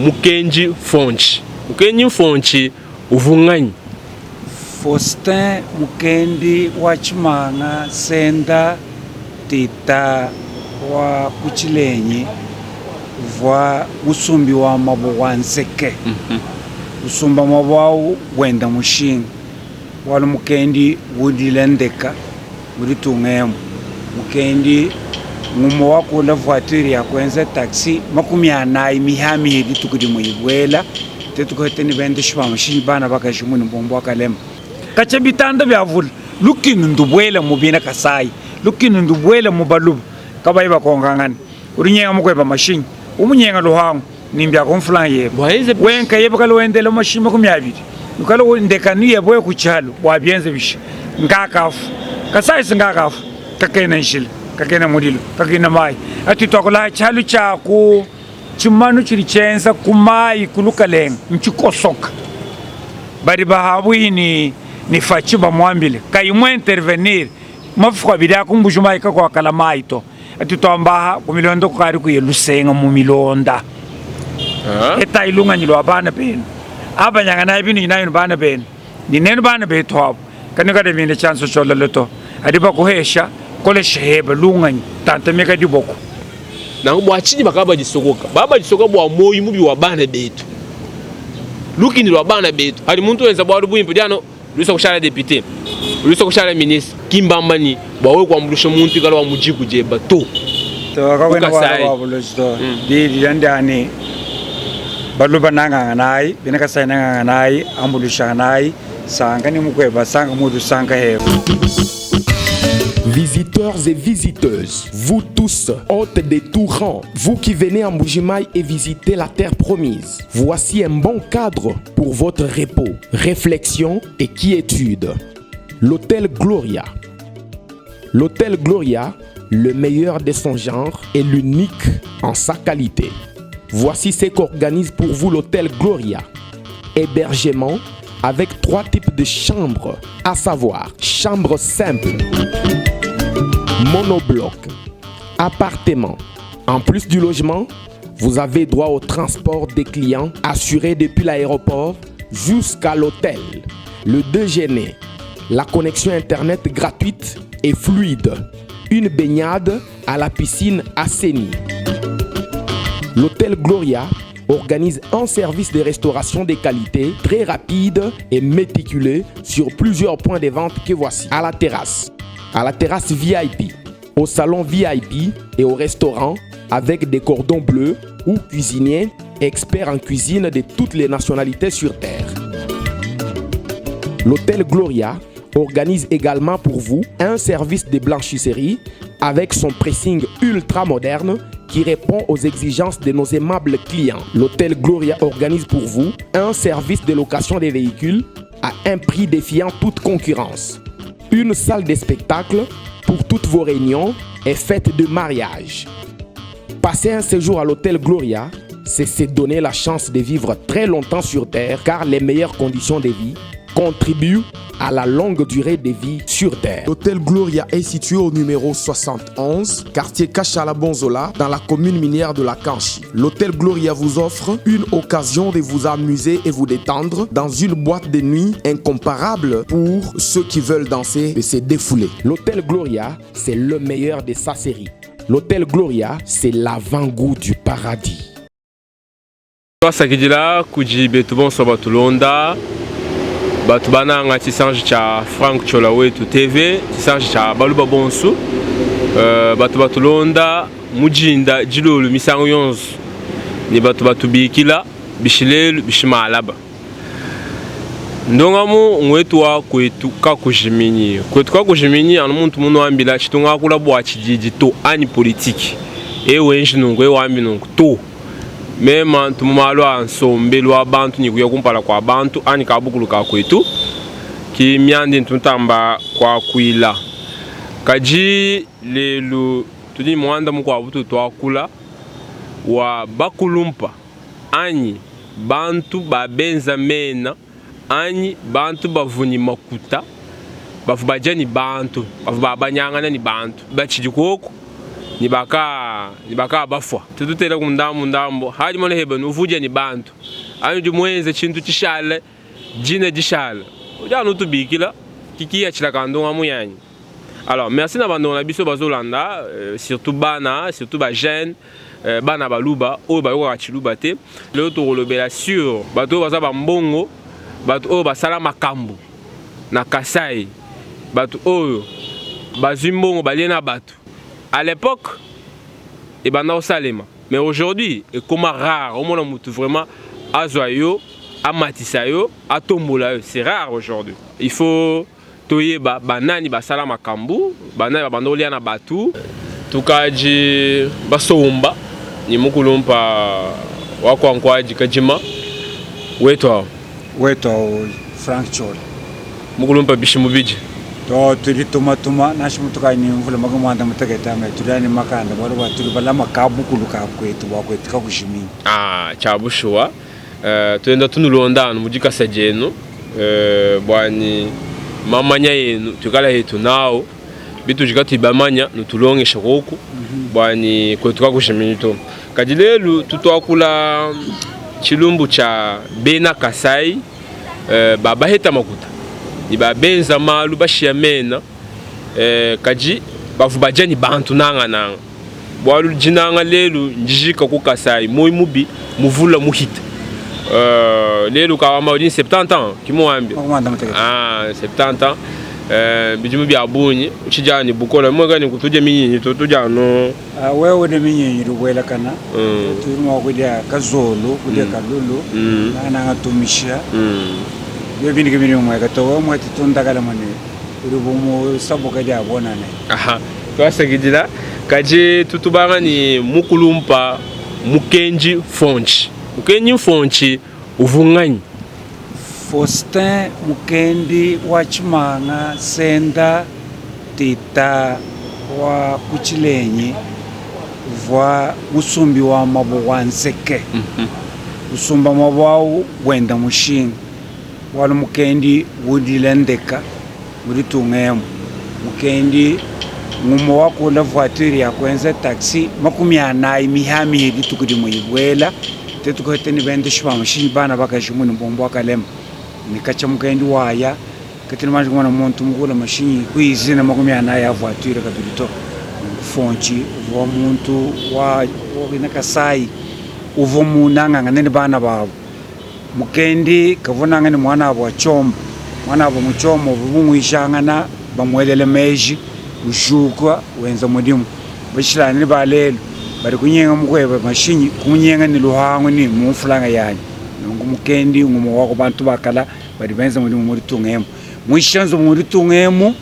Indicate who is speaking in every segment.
Speaker 1: Mukenji Mfontshi. Mukenji Mfontshi uvua nganyi?
Speaker 2: Faustin Mukendi wa Tshimanga Senda Tita wa ku Tshilenyi uvua musumbi wa mabue wa nzeke. Usumba mabue au wenda mushinga bualu Mukendi udila ndeka. Mu ditunga emu, mukendi ngumue wa kuula voiture ya kuenza taxi 40 mihamiha dituku dimue ibuela. Tuetu kuheta ne bendeshi ba mashinyi bana bakaji mu ne mbombo wa kalema. Katshia bitanda biavula, lukinu ndubuele mu bena Kasai, lukinu ndubuele mu baluba kabayi bakonkangana. Udi unyenga mukueba mashinyi, umunyenga luhangu. Ni mbia ku mfulanga yebe wewe nkayebe kale wendela mashinyi 20 ukale ndekanu yebe wewe ku tshialu bua bienze bishi ngakafu Kasai si ngakafu kakena njila kakena mudilu kakena mayi atu tuakula tshialu tshia ku tshimanu tshidi tshienza ku mayi ku lukalenga ntshikosoka badi bahabuihi ni ni Fatshi bamuambile kayi mu intervenir mafuku abidi aku mbuji mayi kakuakala mayi to. Atu tuamba aha ku milonda kukadi kuye lusenga mu milonda. Etayi lunganyi lua bana benu. Abanyanganayi bintu nayi bana benu. Ni nenu bana betu abu. Kanuikale bine tshianza tshiololo to. Adi bakuhesha kolesha heba lunganyi tantamika diboko.
Speaker 1: Nanku bua tshinyi bakaba badisokoka? Baba badisokoka bua muoyo mubi wa bana betu, lukinu lua bana betu. Padi muntu wenza bualu buimpe, udi anu Udi usua kushala depute, udi usua kushala ministre, ki mbamba ne bua wewe kuambuluisha muntu ikala wa mu diku dieba to.
Speaker 2: To kakuena bualu bua buloji to. Diyi didi ndia ne baluba nanganganayi, bena Kasai nanganganayi, ambuluishanganayi, sanka ne mukueba, sanka muudi usanka heba.
Speaker 3: Visiteurs et visiteuses, vous tous, hôtes de tout rang, vous qui venez en Mbuji-Mayi et visitez la terre promise, voici un bon cadre pour votre repos, réflexion et quiétude. L'hôtel Gloria. L'hôtel Gloria, le meilleur de son genre et l'unique en sa qualité. Voici ce qu'organise pour vous l'hôtel Gloria. Hébergement avec trois types de chambres, à savoir chambre simple, monobloc, appartement. En plus du logement, vous avez droit au transport des clients assuré depuis l'aéroport jusqu'à l'hôtel, le déjeuner, la connexion internet gratuite et fluide, une baignade à la piscine assainie. L'hôtel Gloria organise un service de restauration de qualité très rapide et méticuleux sur plusieurs points de vente que voici. À la terrasse, à la terrasse VIP, au salon VIP et au restaurant avec des cordons bleus ou cuisiniers experts en cuisine de toutes les nationalités sur Terre. L'hôtel Gloria organise également pour vous un service de blanchisserie avec son pressing ultra moderne qui répond aux exigences de nos aimables clients. L'hôtel Gloria organise pour vous un service de location des véhicules à un prix défiant toute concurrence. Une salle de spectacle pour toutes vos réunions et fêtes de mariage. Passer un séjour à l'hôtel Gloria, c'est se donner la chance de vivre très longtemps sur Terre car les meilleures conditions de vie contribuent à la longue durée de vie sur Terre. L'hôtel Gloria est situé au numéro 71, quartier Kachala Bonzola, dans la commune minière de la Kanchi. L'hôtel Gloria vous offre une occasion de vous amuser et vous détendre dans une boîte de nuit incomparable pour ceux qui veulent danser et se défouler. L'hôtel Gloria, c'est le meilleur de sa série. L'hôtel Gloria, c'est l'avant-goût du paradis.
Speaker 1: Tuasakidila kudi betu bonso batulonda batu bananga tshisanji tshia Franck Ciola Wetu TV tshisanji tshia baluba bonsu uh, batu batulonda mujinda dilolu misangu yonso ne batu batubikila bishilelu bishimalaba Ndongamu ngwetu wa Kuetu Kakujiminyi. Kuetu Kakujiminyi anu muntu munuambila tshitu ngakula bua tshididi to anyi politiki. Eu wenji nunku, eu wambi nunku to. Mema ntu mu malu a nsombelu wa bantu ne kuya kumpala kua bantu anyi ka bukulu ka kuetu ki mianda intu ntamba kuakuila. Kadi lelu tudi ne muanda mukuabu utu tuakula wa bakulumpa. anyi bantu ba benza mena anyi bantu bavua ne makuta bavua badia ne bantu bavua babanyangana ne bantu batshidi kuoku. Ne baka ne baka bafua. Tututela ku ndambu ndambu hadi mona heba nuvudia ne bantu. Anyi udi muenze tshintu tshishale dina dishale. Udi anu utubikila kikiya tshilakandunga muyanyi. Alors merci na bandeko na biso bazolanda euh, surtout bana surtout ba jeunes euh, bana baluba oyo bayokaka tshiluba te. Lelo tokolobela sur bato oyo baza ba mbongo, bato oyo basala makambo na Kasai, bato oyo bazwi mbongo balie na bato. À l'époque ebanda kosalema mais aujourd'hui ekoma rare omona mutu vraiment azwa yo amatisa yo atombola yo, c'est rare aujourd'hui. Il faut toyeba banani basala makambu, banani babanda kolia na batu. Tukaji basomba ni mukulumpa wa kwankwaji kajima wetu awo.
Speaker 2: Wetu awo Frank Chole.
Speaker 1: Mukulumpa bishi mubiji.
Speaker 2: To tudi tuma tuma nansha mutukayi ni mvula maka muanda mutekete ame tudi ani makanda bualu bua tudi balama ka bukulu ka kuetu bua kuetu kakujiminyi.
Speaker 1: Ah, tshia bushuwa uh, tuenda tunulonda anu mu dikasa dienu uh, bua ni mamanya yenu tuikala yetu nawu bitudi katuyi bamanya nutulongesha koku mm -hmm. bua ni kuetu kakujiminyi to. Kadi lelu tutuakula tshilumbu tshia bena Kasai uh, babaheta makuta ni babenza malu bashiya mena uh, kadi bavu badia ni bantu nanga nanga bualu dinanga lelu ndijika ku Kasai moyi mubi muvula muhita uh, lelu kawamba udi 70 ans kimuambi ah 70 ans uh, bidimu bia bungi utshidi ni bukola mweka ni kutudia minyinyi tutudia anu
Speaker 2: Uh, wewe ne minyinyi lubuelakana mm. tudi mua kudia kazolo kudia mm. kalulu mm. nangananga tumisha mm. byo bintu ke biri mweka to wewe mwete tundakala mane uri bumu sabuka dia bonane.
Speaker 1: Aha, twasakidila kaji tutubanga ni mukulumpa Mukenji Fonchi. Mukenji Fonchi uvunganyi
Speaker 2: Faustin Mukendi wa Tshimanga Senda Tita wa kutshilenyi uvua musumbi wa mabue wa nzeke. mm -hmm. Usumba mabue au wenda mushinga bualu Mukendi udila ndeka mu ditunga emu. Mukendi ngumue wa kula voiture ya kuenza taxi 40 mihamihi dituku dimue ibuela tetu kuheta ne bendeshi ba mashinyi bana bakaji muni mbombo wa kalema ne katshia Mukendi waya ketena manji kumona muntu mukula mashinyi kuizina 40 ya voiture kabidi to. Fonchi uvua muntu wa wa Kasai uvua munangangane ne bana babu. Mukendi kavua ne muanabu wa tshiombo, muanabu mu tshiombo uvua bunguishangana bamuelele meji ujuka wenza mudimu. Bashilangane ne ba lelu badi kunyenga mukueba mashinyi kumunyenga ne luhangu ne mu mfulanga yanyi. Nunku Mukendi ngumue wa ku bantu ba kala badi benza mudimu mu ditunga emu. Muisha nzubu mu ditunga emu,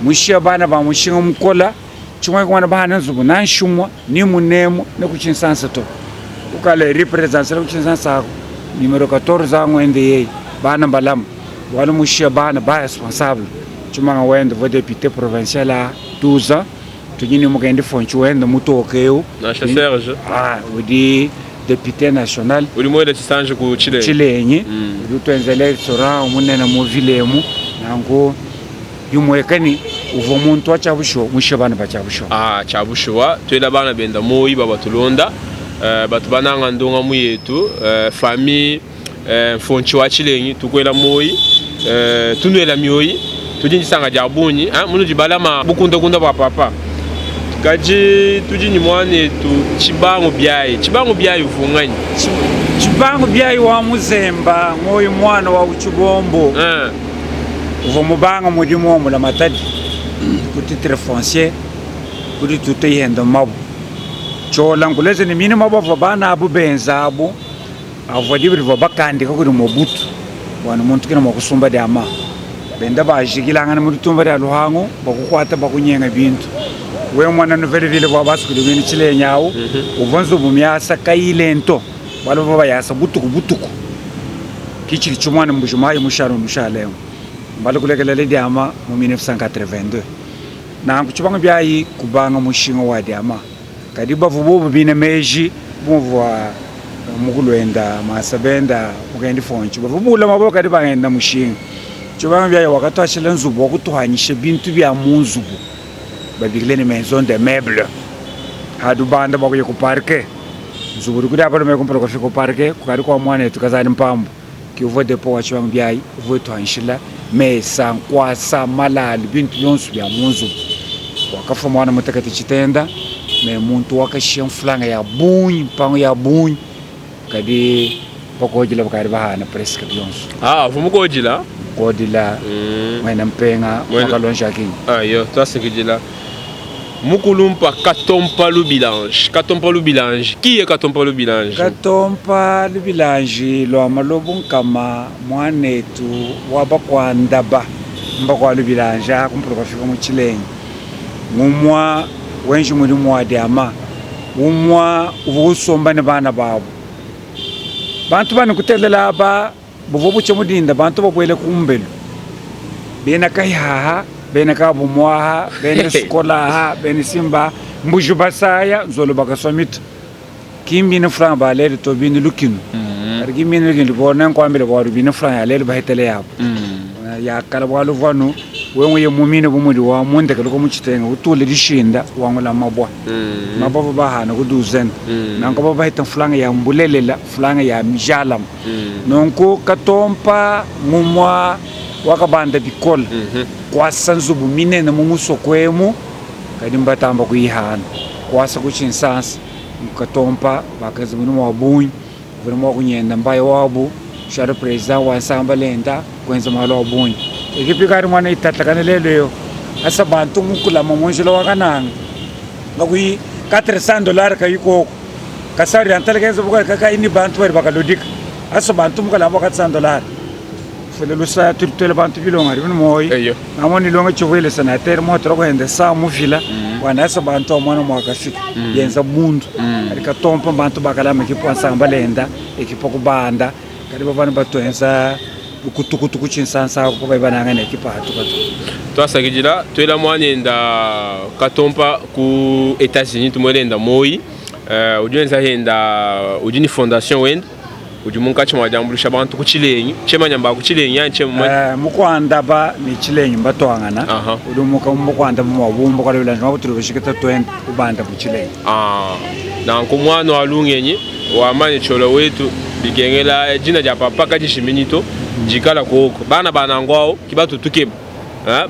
Speaker 2: muisha bana ba mushinga mukola tshimue kumana bana nzubu nansha umue ni munemu ne ku tshinsansa to. Ukale representation ku tshinsansa aku numero 14 angu ende yeye bana mbalama bualu mushiya bana ba responsable tshimanga wende uvua depute provincial a 12 ans tudi ne Mukendi Fonchi wende mutoke eu
Speaker 1: Nansha Serge
Speaker 2: ah, udi député national
Speaker 1: udi muele tshisanji ku Tshilenyi
Speaker 2: Tshilenyi mm. udi utuenzela restaurant munene mu ville emu nanku bimueka ni uvua muntu wa tshiabushuwa mushiye bana ba tshiabushuwa.
Speaker 1: Ah, tshiabushuwa tuela bana benda moyi ba batulonda uh, batu bananga ndonga mu yetu uh, famille uh, Mfonchi wa Tshilenyi tukuela moyi uh, tunuela mioyi tudi ndisanga dia bungi hein, munudi balama bukundakunda bua papa kadi tudi ni muanetu Tshibangu Biayi. Tshibangu Biayi uvunganyi?
Speaker 2: Tshibangu Biayi wa Muzemba ngoyi muana wa Tshibombo uvua mubanga mudimu wa mbulamatadi ku titre foncier ku dituta yenda mabu tshiola nkuleze ne mine mabu avua bana abu benza abu avua diba divua bakandika kudi Mobutu bua ne muntu kena mua kusumba diama benda bajikilangana mu ditumba dia luhangu bakukuata bakunyenga bintu wewe muana nouvelle ville bua basukudi binu tshilenya awu uvua nzubu miasa kayile nto bualu bavua bayasa butuku butuku kitshidi tshimuana mbuji mayi mushale mushalemu mbale kulekelela diama mu 1982 nanku tshibangu biayi kubanga mushinga wa diama kadi bavua bobu bine meji bumvua mukulu wenda masa benda mukendi Fonchi bavua bula maboko kadi bangenda mushinga tshibangu biayi wakatuashila nzubu wa kutuhanyisha bintu bia mu nzubu babikile ne maison de meuble. Hadu banda bua kuya ku parke. Nzubu udi kudi abalume kumpala kua kufika ku parke kukadi kua muanetu Kazadi Mpambu ki uvua depo wa tshibangu biayi uvua utuanshila mesa, nkuasa, malalu bintu bionso bia mu nzubu. Wakafua muana mutekete tshitenda me muntu wakashiya mfranga ya bungi mpangu ya bungi kadi bakodila bakadi bahana presque bionso.
Speaker 1: Ah, uvua mukodila?
Speaker 2: Mukodila muena mpenga wakalonja kinyi.
Speaker 1: Ayo, tuasakidila. Mukulumpa Katompa Lubilanji. Katompa Lubilanji. Kiye Katompa Lubilanji?
Speaker 2: Katompa Lubilanji lua malobu nkama muanetu wa bakuandaba mbakua Lubilanji aha kumpala kua fika mu Tshilengi. Ngumua wenji mudimu wa diama, umua uvua usomba ne bana babu. Bantu bani kutelela aba buvua butshia mudinda bantu babuele kumbelu. Bena Kayihaha, bena Kabumuaha, bena Sukolaha, bena Simba, Mbuji Basaya, Nzolo bakasua mitu. Ki mbine franga ba lelu to bine lukinu. Kadi ki mbine lukinu libona nkuambile bualu bine franga ya lelu bahetele yabu. Yakala bualu vanu wewe uye mumine bu mudi wa mundeke luko mu tshitenga utule dishinda wangula mabua. Mabua bavua bahana ku douzaine. Nanku bavua baheta franga ya mbulelela, franga ya mijalama. Nunku katompa ngumua wakabanda bikole kuasa nzubu minene mu musoko emu, kadi mbatamba kuyihana kuasa ku tshinsansa. Katompa bakenza mudimu wa bungi, uvua mua kunyenda mbaye wabu shala president wa nsamba lenda kuenza malu a bungi. Ekipi kadi muana itatakana lelu eu asa bantu mukulama mu njila wa Kananga ngakuyi 400 dollars kayi koko Kasai Oriental kenza bukole kakayi ni bantu badi bakaludika asa bantu mukalamba 400 dollars fule lusa tudi tuela bantu bilonga adi ni moyi
Speaker 1: Eyo.
Speaker 2: ngamona ilonga tshivuile senateur motola kuenda sa muvila wanasa bantu amwana mwakafika yenza bundu kadi katompa bantu bakalama ekipa nsamba lenda ekipa kubanda kadi bavana batuenza lukutukutu kutshinsansa ako pa bananga ne ekipa atukatu.
Speaker 1: Twasakidila tuela muanenda Katompa ku Etats-Unis tumuelenda moyi udi wenza henda udi ni fondation wenda udi munkatshi mua diambuluisha bantu ku Tshilengi tshemanya mba ku Tshilengi anyi tshemanya?
Speaker 2: Mukuandaba ne Tshilengi mbatuangana. Udi umuka mu mukuandaba mua bumbu kala bilanja mwa butulu bashikita twende ubanda ku Tshilengi.
Speaker 1: Nanku muana wa lungenyi wamanye tshiolo wetu bikengela dina dia papa kadishiminyi to dikala koko bana ba nangu awu ki batutukeba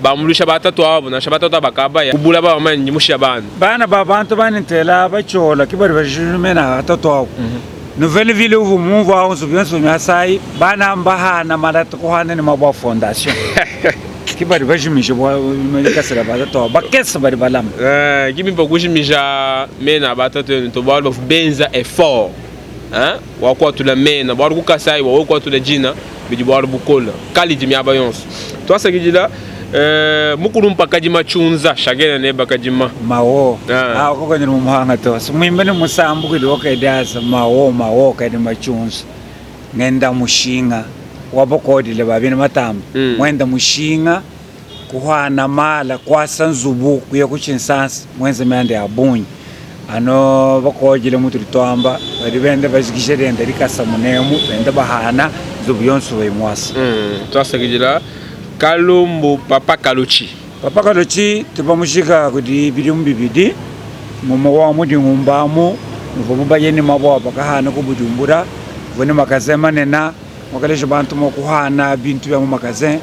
Speaker 1: bambuluisha ba tatu abu nansha ba tatu abakabaya kubula ba bamanye ndi mushiya bana.
Speaker 2: Bana ba bantu bani ntela batshiola ki badi bajimena tatu abu. Nouvelle ville uvu mumvua awu nzubu yonso miasayi bana mbahana malata kuhana ne mabua fondation ki badi bajimija bua kasela ba tatu abu bakese badi balama.
Speaker 1: Ki bimpe kujimija mena ba tatu enu to bualu bavua benza effort wa kuatula mena bualu ku Kasai bua wewe kuatula dina bidi bualu bukola kalidi miaba yonso. Tuasakidila mukulumpa kadima tshiunza shagena ne bakadima.
Speaker 2: Mawo ah koko ni muhanga to simwimba ni musambu kuli wakediasa mawo mawo kadima tshiunza ngenda mushinga wabakodile babini matamba mwenda mushinga kuhwana mala kwasa nzubu kuya kuchinsansa mwenza myanda ya bunyi ano bakojile mutu litwamba bali bende bajikishe lenda likasa munemu bende bahana nzubu yonso bayimwasa.
Speaker 1: Twasakidila Kalombo Papa Kalochi.
Speaker 2: Papa Kalochi tubamushika kudi bilimu bibidi mumo wa mudingumbamu muvua mubaye ni mabwa bakahana kubujumbura vone makaze manena mwakalesha bantu mwakuhana bintu bya mu magasin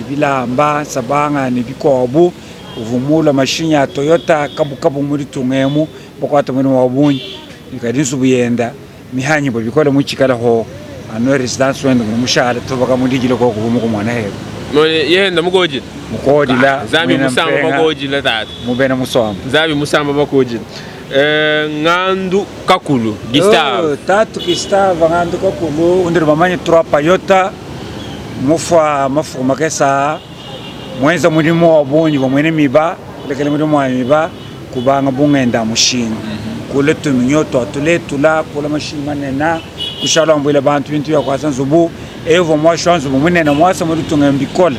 Speaker 2: bilamba sabanga ni bikobu uvumula mashinya ya Toyota kabukabu muri tungemu bakwata muri wabunyi ikadi nsubu yenda mihanyi bo bikole muchikala ho ano residence wenda muri mushara tubaka mudigile ko kuvumu ku mwana hebo
Speaker 1: None yenda mukojila
Speaker 2: mukodila
Speaker 1: Nzambi musamba bakojila tata
Speaker 2: mubena musamba
Speaker 1: Nzambi musamba bakojila. Ngandu Kakulu Gustave.
Speaker 2: Oh, tatu Gustave Ngandu Kakulu undiri bamanye 3 payota mufwa mafuku makesa mwenza mudimu wa bungi bamwene miba lekele mudimu wa miba kubanga bungenda mushinga kule tuminyo twa tuletula kula mashinga manena kushala mbwile bantu bintu ya kwasa nzubu evo mwasha nzubu munene mwasa muri tunga mbikola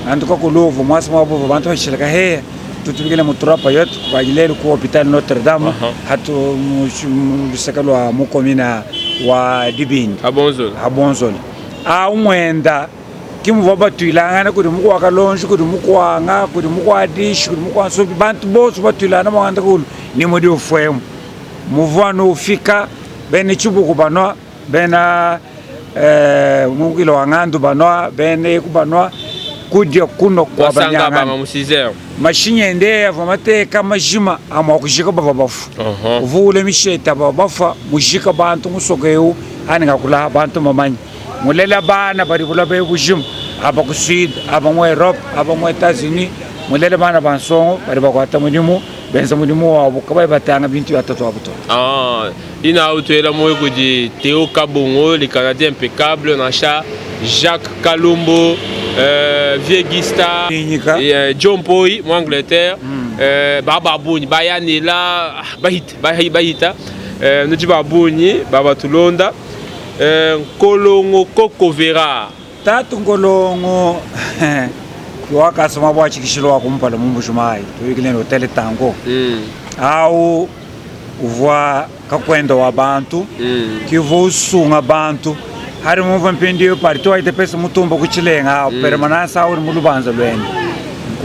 Speaker 2: Ngandu Kakulu uvo mwasa mwabuvo bantu bashilaka heya tutubikile mutura payot kubajilele ku hopital Notre Dame hatu lusaka lwa mukomina wa Dibindi
Speaker 1: Habonzola.
Speaker 2: Habonzola a umwenda kimuvua batuilangana kudi mukua kalonji kudi mukuanga kudi mukuadishi kudi mukua nsubi bantu bonso batuilana mwanda kulu ni mudi ufuemu. Muvua anu ufika bena tshibuku banua, bena mukila wa ngandu banua, bena eku banua, kudia kunua kua banyangana. Mashinyi ende avua mateka majima a mua kujika bavua bafua. Uvua ule mishete bavua bafua mujika bantu musoko eu ani ngakula bantu mamanya. Mulela bana badi bulaba ebu bujima aba ku sud, aba mu Europe, aba mu Etats-Unis, mulela bana ba nsongo badi bakuata mudimu benza mudimu wabu kabayi batanga bintu bia tatuabu to.
Speaker 1: Ah, ina au tuela moyo kudi Theo Kabongo, le Canadien impeccable, nansha Jacques Kalombo, euh, Vieux Gista, et, euh, John Poi, mu Angleterre, euh, ba babunyi bayanela bahita bahita euh, nudi babunyi babatulonda euh, Nkolongo Koko Vera
Speaker 2: Tatu Nkolongo wakasoma bua tshikishilo wa kumpala mu Mbuji-Mayi tuyukile ne Hotel Tango au uvua kakuenda wa bantu kivua usunga bantu hari mumvua mpindieu parti wa UDPS mutumba ku Tshilenga awu permanence awu udi mu lubanza luende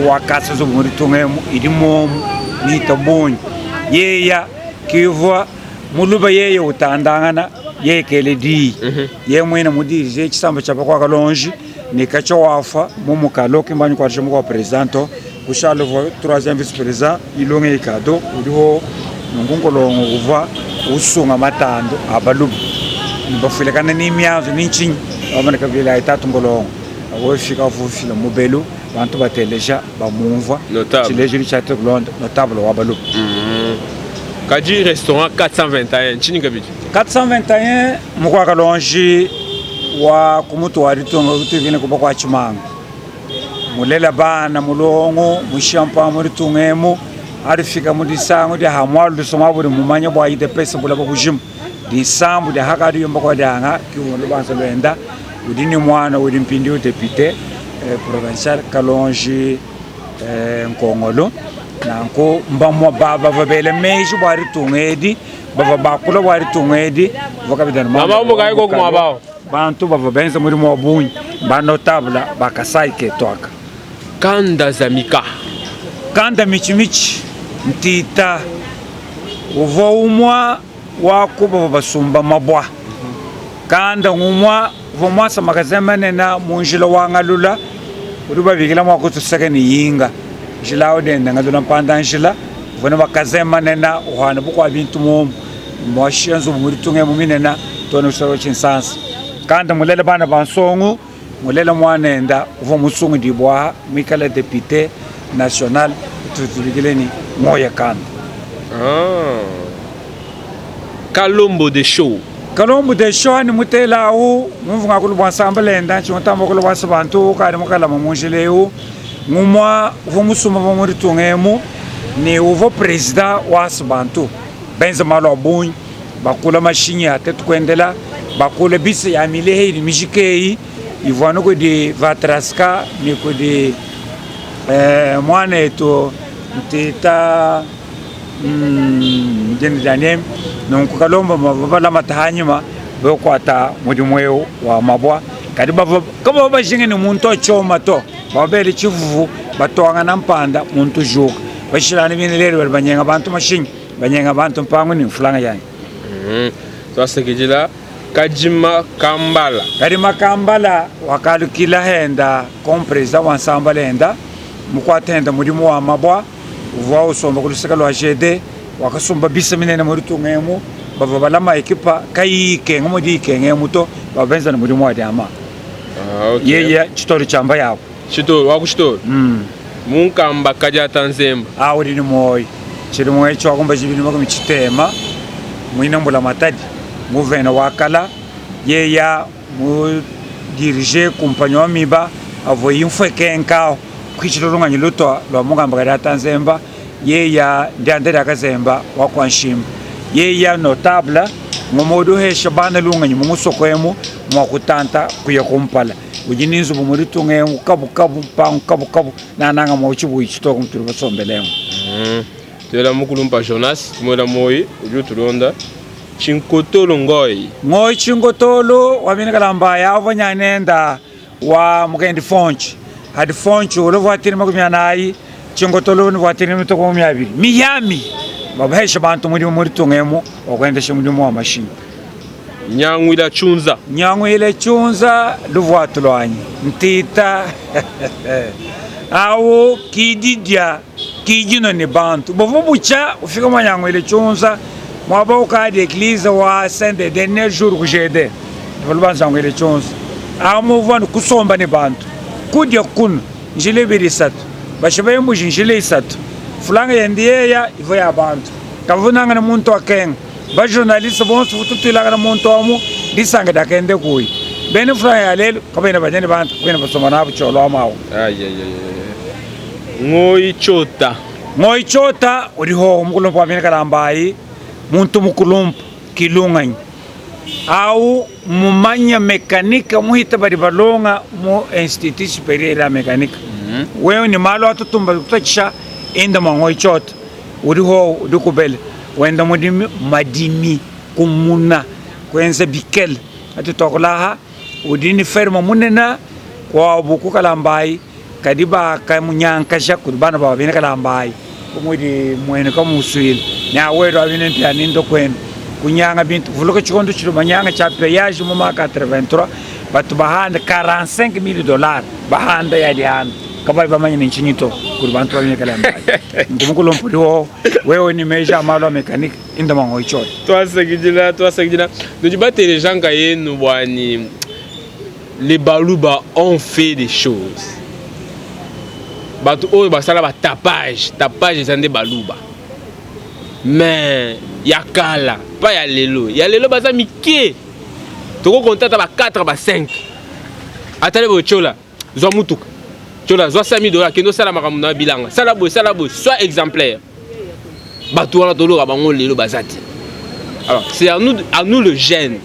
Speaker 2: wakasa nzubu mu ditunga emu idi momu mita bungi yeya kivua muluba yeye utandangana yeye kele diyi yeye muine mudirije tshisamba tshia bakwa Kalonji ne katshia wafua mu mukalo ki mbanyi kuatshisha mukua president to kushala uvua troisième vice president Ilonga Ikado udiho nunku Nkolongo uvua usunga matandu a baluba bafuilakana ni mianzu ni ntshinyi bamoneka bila tatu Nkolongo wefika uvua mubelu bantu bateleja bamumvua tshilejilu tshia kulonda notable wa baluba.
Speaker 1: Kadi restaurant 421 ntshinyi kabidi?
Speaker 2: 421 mukua Kalonji wa kumutu wa ditunga utuikine kuba kwa Tshimanga mulela bana mulongo mushampa mu ditunga emu alifika mu disangu dia hamwalu lusoma buli mumanya bwa UDPS bulaba bujima disambu dia hakadi yomba kwa dianga kiwu lubanza lwenda udi ni mwana udi mpindiu député provincial Kalonji Nkongolo nanku mbamua bavua bela meji bua ditunga edi bavua bakula bua ditunga edi bavua kabidi ne bantu bavua benza mudimu wa bungi ba notable ba Kasai ketu aka.
Speaker 1: Kanda Zamika.
Speaker 2: Kanda Michimichi Ntita uvua umua wa ku bavua basumba mabua. Kanda ngumua uvua muasa magasin manene mu njila wa Ngalula udi babikila mua kutuseka ne Yinga. Njila au diende Ngalula mpanda njila uvua ne magasin manene uhana bukua bintu muomu muashiya nzubu mu ditunga emu minene too ne kusala Tshinsansa. Kanda mulela bana ba nsongo mulela muanenda uvua musungudibua muikale depute national ututubikile ni Ngoya Kanda.
Speaker 1: Kalombo de show.
Speaker 2: Kalombo de show ani mutela au mumvu ngakulu bua nsamba lenda ntshingo tamba kulu bua bantu ukadi mukalama mu njila eu ngumua uvua musumba mu ditunga emu ne uvua president wa bantu benza malu a bungi bakula mashinyi a tetu kuendela bakula bise ya milehe idi mijike eyi ivua anu kudi Vatraska ne kudi muanetu Ntita dina dia nemi nunku kalomba bavua balamata hanyima bakuata mudimu eu wa mabua kadi bavua kabavua bajinga ne muntu atshioma to bavua bele tshivuvu batuangana mpanda muntu juka bashilangane bine lelu badi banyenga bantu mashinyi banyenga bantu mpangu ne mfulanga yanyi.
Speaker 1: Tuasakidila Kadima Kambala.
Speaker 2: Kadima Kambala wakalukila henda comme president wa nsamba enda mukuata henda mudimu wa mabua uvua usomba ku luseke lua GD wakasumba bisa minene mu ditunga emu bavua balama ekipa kayiyi ikenga mudi ikenga emu to bavua benza ne mudimu wa diama. Yeye tshitolo tshiamba yabu.
Speaker 1: Tshitolo wa ku tshitolo. Munkamba Kadiata Nzemba.
Speaker 2: A udi ne muoyo tshidimu etshi wakumbaja bidimu makumi tshitema muine mbulamatadi nguvena wa kala yeya mu dirige kumpanyi wa miba avua imfwekenkaho kuichila lunganyi lutwa lwa Munkamba Kadiata Nzemba yeya ndianda dia Kazemba wa kwa Nshimba yeya notable ngoma udi uhesha bana lunganyi mu musoko emu mua kutanta kuya kumpala udi ni nzubu mu ditunga emu kabukabu mpangu kabukabu nananga mua tshibuyi tshitoke mutudi basombele emu.
Speaker 1: Tuela mukulumpa Jonas tumuela moyi udi utulonda Tshinkotolo Ngoyi.
Speaker 2: Ngoyi Tshinkotolo wa bena Kalamba yavua nyanenda wa mukendi Fonchi hadi Fonchi ule vuatiri 40 Tshinkotolo ni vuatiri mitoko 20 Miami. Babahesha bantu mudimu mu ditunga emu wa kuendesha mudimu wa mashinyi.
Speaker 1: Nyanguila tshiunza.
Speaker 2: Nyanguila tshiunza luvuatu luanyi ntita awu ki didia ki dinua ne bantu buvua butshia ufika mua Nyanguila tshiunza muaba ukadi eglise wa Saint des derniers jours ku GD bavua bansanguila tshiunza awu muvua kusomba ne bantu kudia kunua njila ibidi isatu bashipa mbuji njila isatu fulanga yende yeya ivua ya bantu kavua nangana muntu akenga Ba journaliste bonso tutuilangana muntu amu disanka diakende kuyi. Bena front ya lelu kabena badia ne bantu kabena basomba nabu tshiolo amu awu.
Speaker 1: Ngoyi Tshiota.
Speaker 2: Ngoyi Tshiota udi hoho mukulumpa wa bena Kalambayi, muntu mukulumpa kilunganyi awu mumanya mekanika muhita badi balonga mu institut superieur ya mekanika. Wewe ne malu atutumba kutatshisha enda mua Ngoyi Tshiota. Udi hoho udi kubele wenda mudimi madimi kumuna kuenza bikele atu tuakulaha udi ne ferme munene kuabu ku Kalambayi kadi bakamunyankaja kudi bana ba bena Kalambayi bu mudi muenu kamusuile ne awelu abine mpiana ndo kuenu kunyanga bintu vuluka tshikondo tshidi banyanga tshia payage mu ma 83 batu bahanda 45000 dollars bahanda ya dihanda kabayi bamanye ne ntshinyi to kudi bantu ba bena Kalambayi nku mukulumpa udi wowo Wewe ne meji a malu a mekanike inda mua ngoyi
Speaker 1: Tuasakidila, tuasakidila. Nudi bateleja nkayenu bua ni les Baluba ont fait des choses. Bato oyo basala ba tapage, tapage eza nde Baluba. Mais ya kala, pas ya lelo. Ya lelo baza mike. Toko compter ata ba 4 ba 5. Atale bochola. Zwa mutuka. Tiola zwa 5000 dollars kende osala makambo na bilanga. Sala boye, sala boye, sois exemplaire. Bato wana toloka bango lelo baza te. Alors, c'est à nous, à nous le jeune.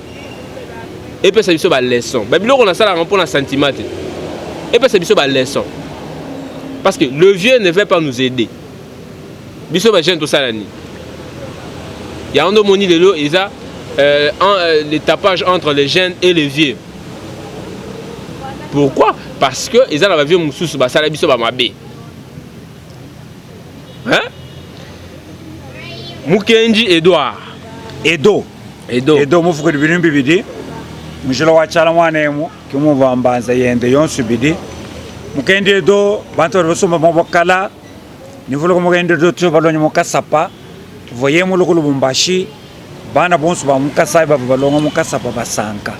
Speaker 1: Epesa biso ba leçon. Ba biloko nasalaka mpo na sentiment te. Epesa biso ba leçon. Parce que le vieux ne veut pas nous aider. Biso ba jeune tosala nini? Yango nde omoni lelo eza euh, euh, le tapage entre les jeunes et les vieux. Pourquoi? Parce que eza na ba vieux mususu basala biso ba mabe. Hein? Mukenji Edouard.
Speaker 2: Edo.
Speaker 1: Edo.
Speaker 2: Edo mufuku bibidi bibidi. Mujila wa tshala mwana emu kimumva mbanza yende yonso ibidi. Mukendi Edo bantu badi basomba mu bokala nivuluka mukendi Edo tu balongi mu Kasapa tuvua mu ku Lubumbashi Bana bonso ba mu Kasai bavua balonga mu Kasapa basanka.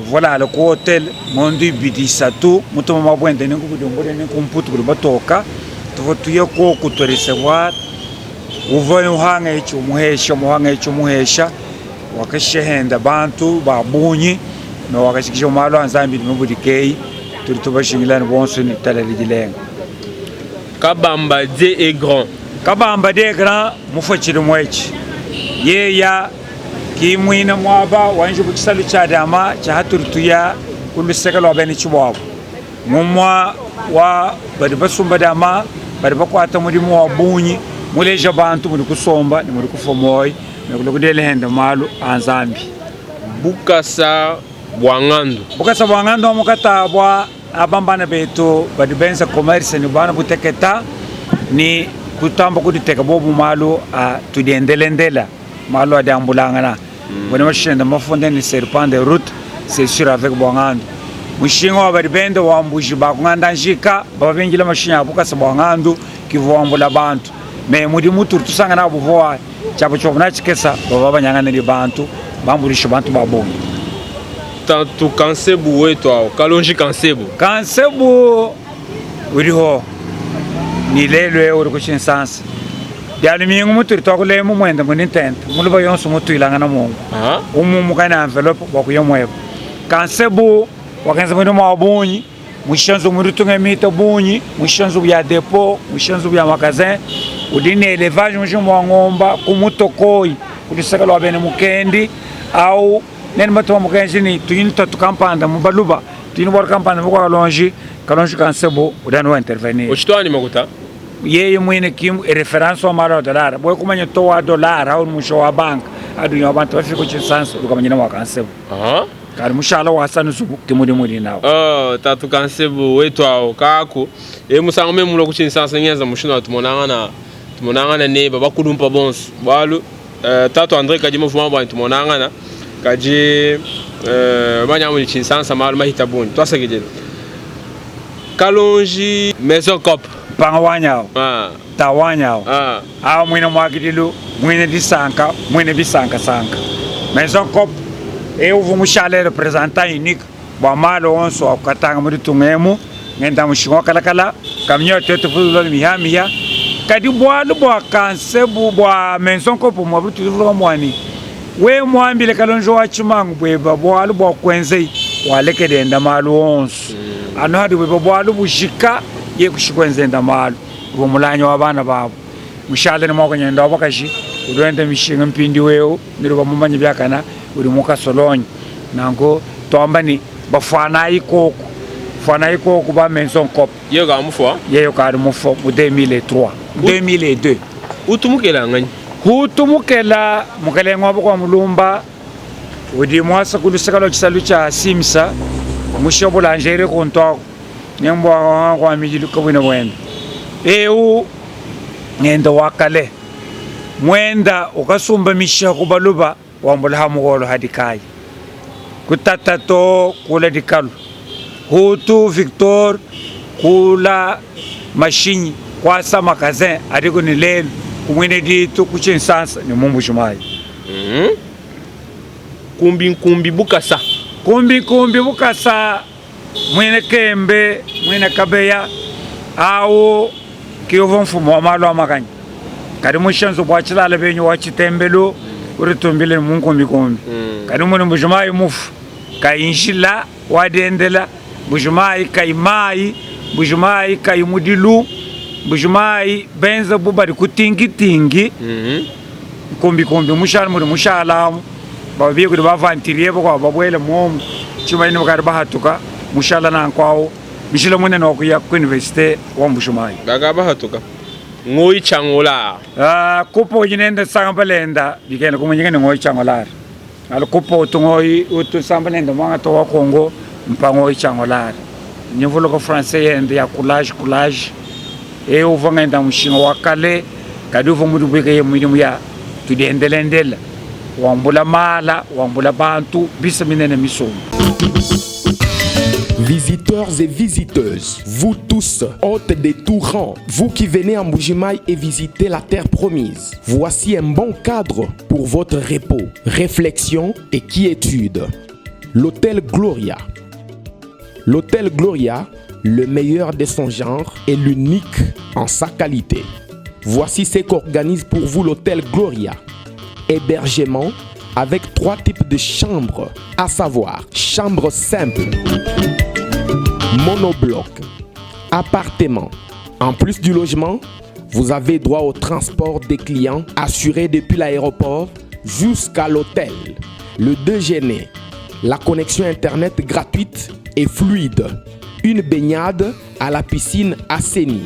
Speaker 2: Uvua ulala ku hotel ngondo ibidi isatu, mutuma mabuende ni ku Bujumbura ni ku Mputu kudi batoka. Tuvua tuya koku tu recevoir, uvua uhanga etshi umuhesha, umuhanga etshi umuhesha. Wakashihenda bantu ba bungi ne wakashikisha malu a Nzambi ne mibudikeyi. Tudi tubashingila ne bonso ne ditalala dilenga.
Speaker 1: Kabamba Dieu est grand.
Speaker 2: Kabamba Dieu est grand. Mufue tshidimu etshi, yeya ki muine muaba wa njibu tshisalu tshia diama tshia hatudi tuya ku luseke lua bena tshibuabu. Ngumua wa badi basumba diama badi bakuata mudimu wa bungi muleja bantu mudi kusomba ne mudi kufua muoyo ne kulua kudiela hende malu a Nzambi.
Speaker 1: Bukasa bua ngandu.
Speaker 2: Bukasa bua ngandu wa mukatabua Aba mbana betu badi benza commerce ne bana buteketa ni kutamba kuditeka bobu malu a tudiendelendela malu adi ambulangana bone mashende mafunde ni serpent de route c'est sur avec bua ngandu mushinga wa badi benda wa mbuji ba kunganda njika baba bingila mashinyi a bukasa bua ngandu kivua wambula bantu me mudimu turi tusangana abu buvua tshiabu tshivuabu natshi tshikesa bavua banyangana ne bantu bambuluisha bantu ba bungi.
Speaker 1: Tatu Kansebu wetu awu, Kalonji Kansebu.
Speaker 2: Kansebu udiho ni lelu eu udi ku Tshinsansa. Dia lumingu mutudi tuakula emu muende mudi ntenta muluba yonso mutuilangana muomu umumuka ne enveloppe bua kuya mueba. Kansebu wakenza mudimu wa bungi. Muisha nzubu mu ditunga mita bungi, muisha nzubu ya depot, muisha nzubu ya magasin, udi ne elevage mushinga wa ngomba ku mutokoyi ku luseke lua bena mukendi au nene batuma mukenji ni tudi ne tatu kampanda mu baluba tudi ne bualu kampanda mu kalonji kalonji ka nsebo udi anu wa intervenir.
Speaker 1: Utshitwa ni makuta?
Speaker 2: Yeye muine ki reference wa malu a dollar boye kumanya to wa dollar au musha wa banka adunya wa bantu bafika ku tshinsansa udi kamanyina wa kansebo. Kadi mushala wasa nzubu ke mudimu udi nawu.
Speaker 1: Oh, tatu Kansebu wetu awu kaku. E musangu meme mulua ku Tshinsansa ngenza mushindu wa tumonangana. Tumonangana neba bakulumpa bonso bualu tatu Andre Kadima uvua bua tumonangana kadi banyamu ni tshinsansa malu mahita bungi tuasakidila Kalonji Maison Cop
Speaker 2: Mpanga wanyawu ta wanyawu awa mwine mwakidilu mwine disanka mwine bisankasanka Maison Cop eu uvua mushale representant unique bua malu onso a kukatanga mu ditunga emu ngenda mushinga wa kalakala kaminyo tuetu fulula mihamiha kadi bualu bua kansebu bua Maison Cop mua butuvuluka muani we muambile Kalonji wa tshimangu bueba bualu bua kuenzei walekelenda malu onso anu hadi bueba bualu bujika ye kushikwenzenda malu uvua mulanyi wa bana babu mushale ne muakunyenda wa bakaji udi wenda mishinga mpindieu nudi bamumanye biakana udi mu kasolonyi nanku tuamba ni bafuanayi koku fuanayi koku ba Maison Cop
Speaker 1: Yeye ka mufua?
Speaker 2: Yeye kadi mufua mu 2003 2002.
Speaker 1: Utumukela nganyi?
Speaker 2: Hutumukela mukelenge wa bukua mulumba udi muasa ku luseke lua tshisalu tshia Simsa mushiya boulangerie kuntu aku ne mbua kua midilu kabuena buenda. Eu ngenda wa kale muenda ukasumba mishiha ku baluba wambula ha muholo ha dikayi kutata to kula dikalu hutu Victor kula mashinyi kwasa magazin adiku ni lelu kumwine ditu ku Tshinsansa ni mu Mbuji-Mayi.
Speaker 1: Kumbi nkumbi bukasa.
Speaker 2: Kumbi nkumbi bukasa mwine Kembe mwine Kabeya awu kiuvu mfumu wa malu a makanya kadi musha nzubu wa tshilala benyi wa tshitembelu uri tumbile ni munkumbikumbi kadi muni Mbuji-Mayi mufu kayi njila wa diendela Mbuji-Mayi kayi mayi Mbuji-Mayi kayi mudilu Mbuji-Mayi benza bu badi ku tingitingi nkumbikumbi mushala mudi mushalamu babiye kudi ba aventurier bakuabu babuele muomu tshimanyi bakadi bahatuka mushala nanku awu njila munene wa kuya ku universite wa Mbuji-Mayi.
Speaker 1: Bakabahatuka ngoyi tshangola.
Speaker 2: Kupa udi nende nsamba lenda bikena kumanyika ne ngoyi tshangolari alu kupa utu ngoyi utu nsamba lenda muangata wa Congo mpa ngoyi tshangolari nyivuluka français yende ya coulage coulage e uvua ngenda mushinga wa kale kadi uvua mudibuike ye mudimu ya tudiendelendela wambula mala wambula bantu bisa minene misumba.
Speaker 3: Visiteurs et visiteuses, vous tous, hôtes de tout rang, vous qui venez en Mbuji-Mayi et visitez la terre promise, voici un bon cadre pour votre repos, réflexion et quiétude. L'hôtel Gloria. L'hôtel Gloria, le meilleur de son genre et l'unique en sa qualité. Voici ce qu'organise pour vous l'hôtel Gloria. Hébergement avec 3 types de chambres, à savoir chambre simple, monobloc, appartement. En plus du logement, vous avez droit au transport des clients assuré depuis l'aéroport jusqu'à l'hôtel, le déjeuner, la connexion internet gratuite et fluide, une baignade à la piscine assainie.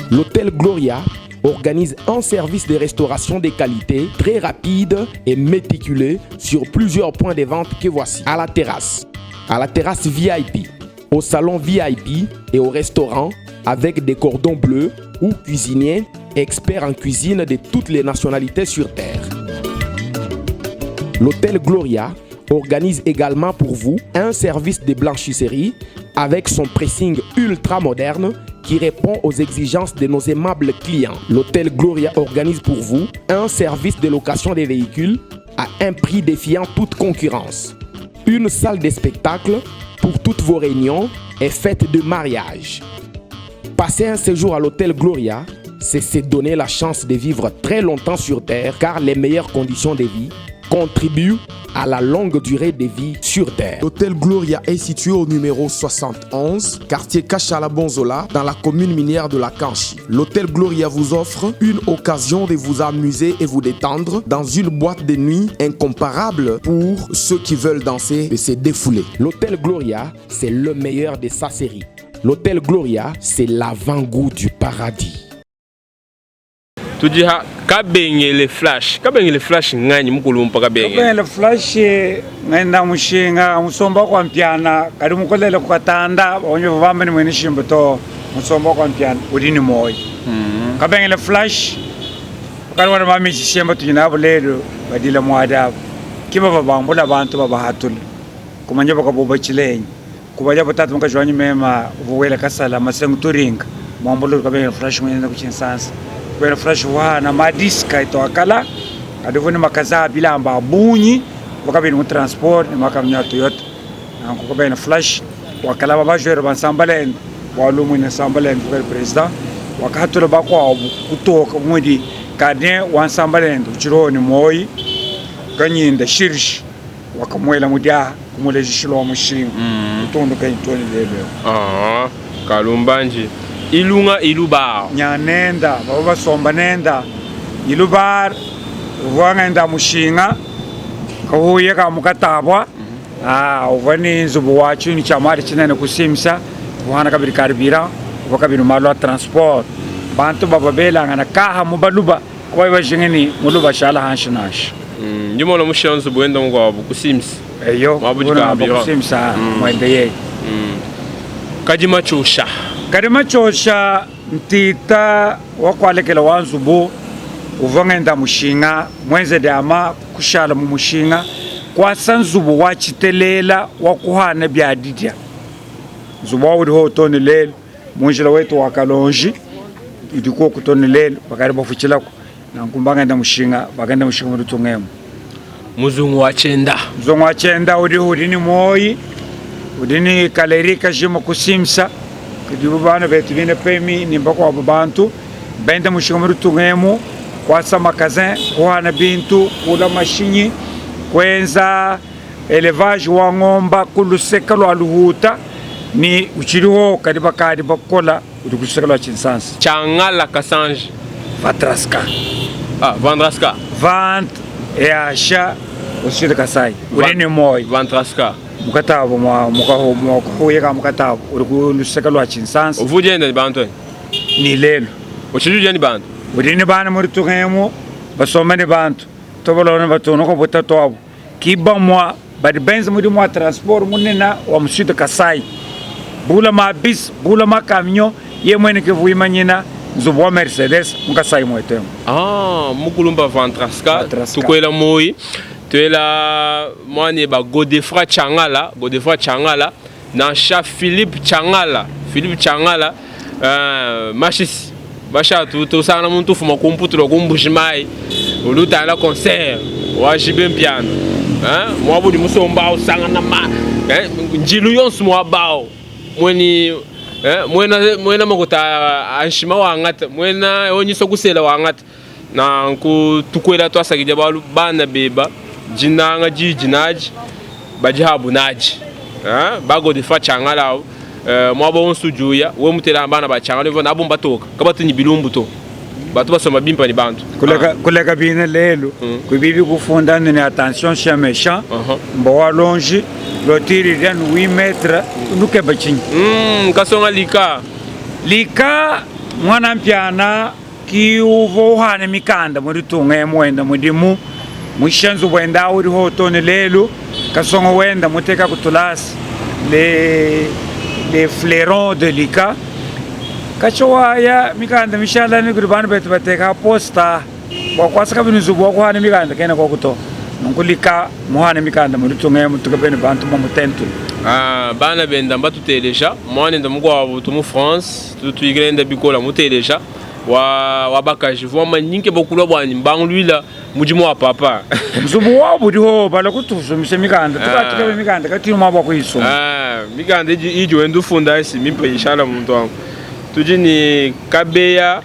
Speaker 3: L'hôtel Gloria organise un service de restauration de qualité très rapide et méticuleux sur plusieurs points de vente que voici. À la terrasse, à la terrasse VIP, au salon VIP et au restaurant avec des cordons bleus ou cuisiniers experts en cuisine de toutes les nationalités sur Terre. L'hôtel Gloria organise également pour vous un service de blanchisserie avec son pressing ultra moderne qui répond aux exigences de nos aimables clients. L'hôtel Gloria organise pour vous un service de location des véhicules à un prix défiant toute concurrence. Une salle de spectacle pour toutes vos réunions et fêtes de mariage. Passer un séjour à l'hôtel Gloria, c'est se donner la chance de vivre très longtemps sur Terre, car les meilleures conditions de vie contribuent à la longue durée de vie sur Terre. L'hôtel Gloria est situé au numéro 71, quartier Kachala Bonzola, dans la commune minière de la Kanchi. L'hôtel Gloria vous offre une occasion de vous amuser et vous détendre dans une boîte de nuit incomparable pour ceux qui veulent danser et se défouler. L'hôtel Gloria, c'est le meilleur de sa série. L'hôtel Gloria, c'est l'avant-goût du paradis.
Speaker 1: Tudiha Kabengele Flash. Kabengele Flash nganyi mukulumpa Kabengele.
Speaker 2: Kabengele Flash ngenda mushinga musomba kwa mpiana kadi mukolele kwa tanda onyo vamba ni mwene shimbo to musomba kwa mpiana udi ni moyo. Kabengele flash bakadi bana ba musicien batudi nabu lelu badila muadi abu ki bavua bambula bantu babahatula kumanya bakaboba tshilenyi kubadia bu tatu mukaji wanyi mema uvua wela kasala masengu turinga muambululu kabengele flash muenda ku tshinsansa kabengele flash uvua na ma disque etu akala kadi uvua ne makaza a bilamba a bungi uvua kabidi mu transport ne makamio a Toyota nanku kabengele flash wakalaba ba joueur ba Nsambalende bualu muine Nsambalende uvua president wakahatula bakuabu kutoka bu mudi gardien wa Nsambalende utshidi ne muoyi Kanyinda Shirish wakamuela mu diaha kumulejishila wa mushinga kutunduka too ne lelu eu.
Speaker 1: Ah, Kalumbanji Ilunga Ilubar.
Speaker 2: Nyanenda bavua basomba nenda Ilubar uvua ngenda mushinga kahuye ka mukatabwa ah, uvua ni nzubu wa tshinu tshia mali tshinene kusimisa uvua kabidi carburant uvua kabidi malu a transport bantu bavua belangana kaha mu baluba kubayi bajinga ni muluba shala hanshi nansha.
Speaker 1: Ndi mona mushiya nzubu wenda mukuabu kusimisa
Speaker 2: eyo
Speaker 1: Mwabudi
Speaker 2: kuna
Speaker 1: carburant.
Speaker 2: kusimisa mwende yeye.
Speaker 1: Kadima Chosha.
Speaker 2: Kadima Chosha ntita wakualekela wa nzubu uvua ngenda mushinga mwenze diama kushala mu mushinga kwasa nzubu wa tshitelela wa kuhana bia didia nzubu wa udi ho too ne lelu mu njila wetu wa Kalonji udi koku too ne lelu bakadi bafutshilaku nanku mbangenda mushinga bakenda mushinga mu ditunga emu.
Speaker 1: Muzungu wa tshienda.
Speaker 2: Muzungu wa tshienda udi udi ni muoyi udi ni kaleri kajima kusimisa kudibu bana betu bine pemi ni bakuabu bantu benda mushinga mu ditunga emu kwasa magazin kuhana bintu kula mashinyi kuenza elevage wa ngomba ku luseka lua luhuta ni utshiliho kadi bakadi bakola udi ku luseka lua tshinsansa.
Speaker 1: Tshiangala Kasanji.
Speaker 2: Vatraska.
Speaker 1: Ah, Vandraska.
Speaker 2: Vant easha au sud Kasai. Udi ni moyi.
Speaker 1: Vantraska.
Speaker 2: Mukatabo mwa mukaho mwa ka mukatabo udi ku luseka lua tshinsansa.
Speaker 1: Uvu dienda ni bantu
Speaker 2: ni lelu.
Speaker 1: Utshidi udia ni bantu.
Speaker 2: Udi ni bana mu ditunga emu basomba ni bantu tobolona batunu ko butatu abu kiba mwa badi benza mudimu wa transport munene wa mu sud Kasai bula ma bis bula ma camion ye mwene ke vuimanyina nzubu wa Mercedes mu Kasai mwetu emu.
Speaker 1: Ah, mukulumba Vantraska,
Speaker 2: Vantraska.
Speaker 1: tukwela moyi tuela mwane ba Godefroy Changala, Godefroy Changala nansha Philippe Changala, Philippe Changala mashisi basha tusangana muntu ufuma kumputula kumbushi mai ulutala concert wa jibe mpiano mwabudi musomba usangana ma njilu yonso mwabao mweni mwena mwena makota anshima wangata mwena onyiso kusela wangata nanku tukwela twasakidya balu bana beba jinanga jiji naji bajihabu naji bagodefroy Changala awo mwaba onso ujuya we mutela bana ba Changala ivo nabo mbatoka kabatunyi bilumbu to batu basoma bimpa ni bantu.
Speaker 2: Kuleka kuleka bine lelu kubibi kufunda ni attention chien méchant mbo wa longi lotiri ria nu 8 metre nukeba chinyi.
Speaker 1: Kasonga lika
Speaker 2: lika mwana mpiana ki uvo uhana mikanda muri tunga emwenda mudimu mushenzu bwenda uri hotone lelu kasonga wenda muteka kutulasi les flairons de lika kachowaya mikanda mishala ni kuri bantu betu bateka posta wakwasa kabini zubu wakuhana mikanda kena kwa kuto nunkulika muhana mikanda muri tunga emutuka bene bantu bamutentu.
Speaker 1: Ah, bana benda mbatuteleja mwana enda mukwabo tumu France tutuyigenda bikola muteleja wa wabakaji vwa manyinke bokulwa bwanyi mbangulwila mudimu wa papa.
Speaker 2: Nzubu wa buriho bala kutusumisha mikanda tukatuka mikanda katiri mwa kuisoma.
Speaker 1: Mikanda iji wenda ufunda isi mimpe ishala muntu wangu. Tudi ni Kabeya